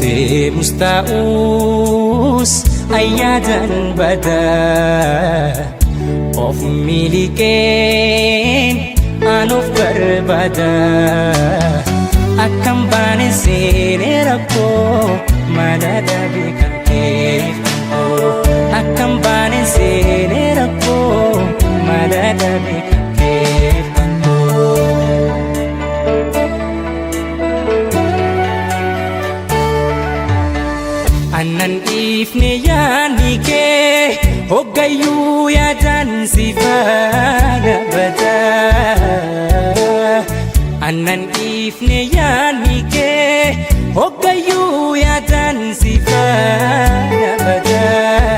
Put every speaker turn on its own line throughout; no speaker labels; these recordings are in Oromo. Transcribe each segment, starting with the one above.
Deemus ta'us ayyaadan badaa of miliqeen an of barbaada akkam baane seenee rakkoo mala dhabe kan keef akkam baane seenee rakkoo mala dhabe kan keef kan Annan dhiifne yaadni kee hoggayyuu yaadaan si faana badaa. Annan dhiifne yaadni kee hoggayyuu yaadaan si faana badaa.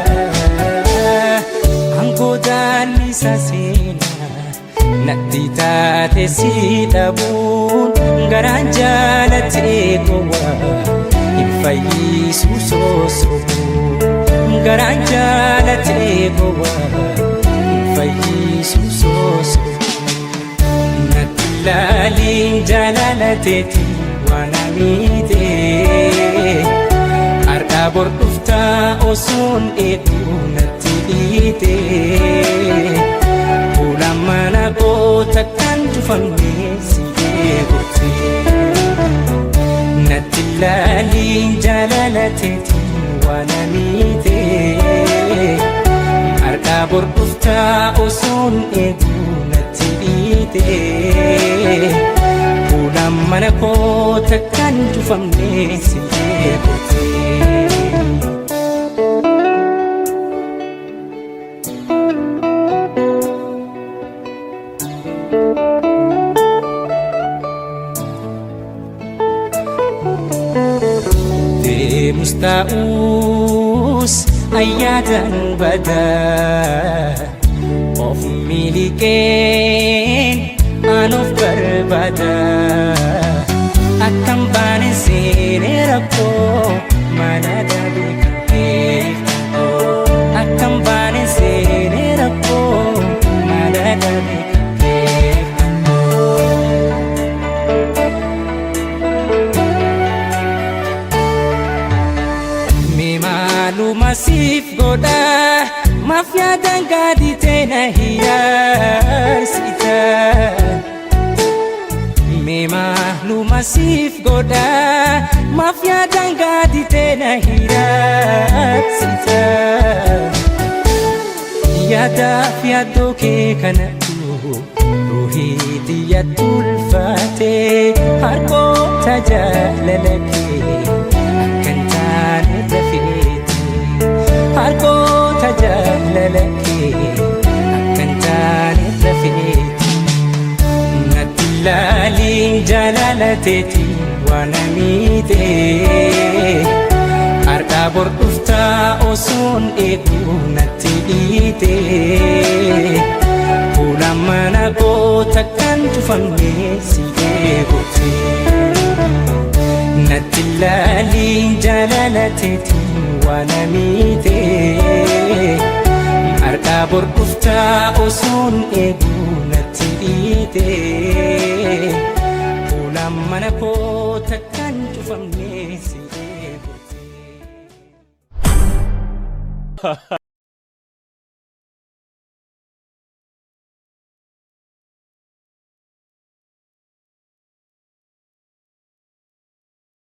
Angoodaan isa seenaa natti taate si dhabuun garaan jaalatee gowwaa hin fayyisu sossobuun garaan jaalatee gowwaa hin fayyisu sossobuun natti laaliin jaalalateeti waan amiite har'aa bor dhuftaa osoon eeguu natti dhiite fuula mana goota kan cufamne si eegurte. Natti laaliin jaalalateeti waan amiite har'aa bor dhuftaa osoon eeguu natti dhiite fuula mana koota kan cufamne si eegurte. Deemus ta'us ayyaadan badaa of miliqeen an of barbaada akkam baane seenee rakkoo mana dhabe kan keef akkam baane seenee rakkoo mana dhabe kan keef Mee maaluma siif godha maaf yaadaan gaaditee na hiyaarsita. Mee maaluma siif godha maaf yaadaan gaaditee na hiyaarsita. Yaadaaf yaaddoo kee kanatu ruuhii xiyyatti ulfaate harkoota jaalala kee akka hin taane rafeete harkoota jaalala kee akka hin taane rafeete natti laaliin jaalalateeti waan amiite har'aa bor dhuftaa osoon eeguu natti dhiite fuula mana goota kan cufamne si eegurte natti laaliin jaalalateeti waan amiite har'aa bor dhuftaa osoon eeguu natti dhiite fuula mana koota kan cufamne si eegurte.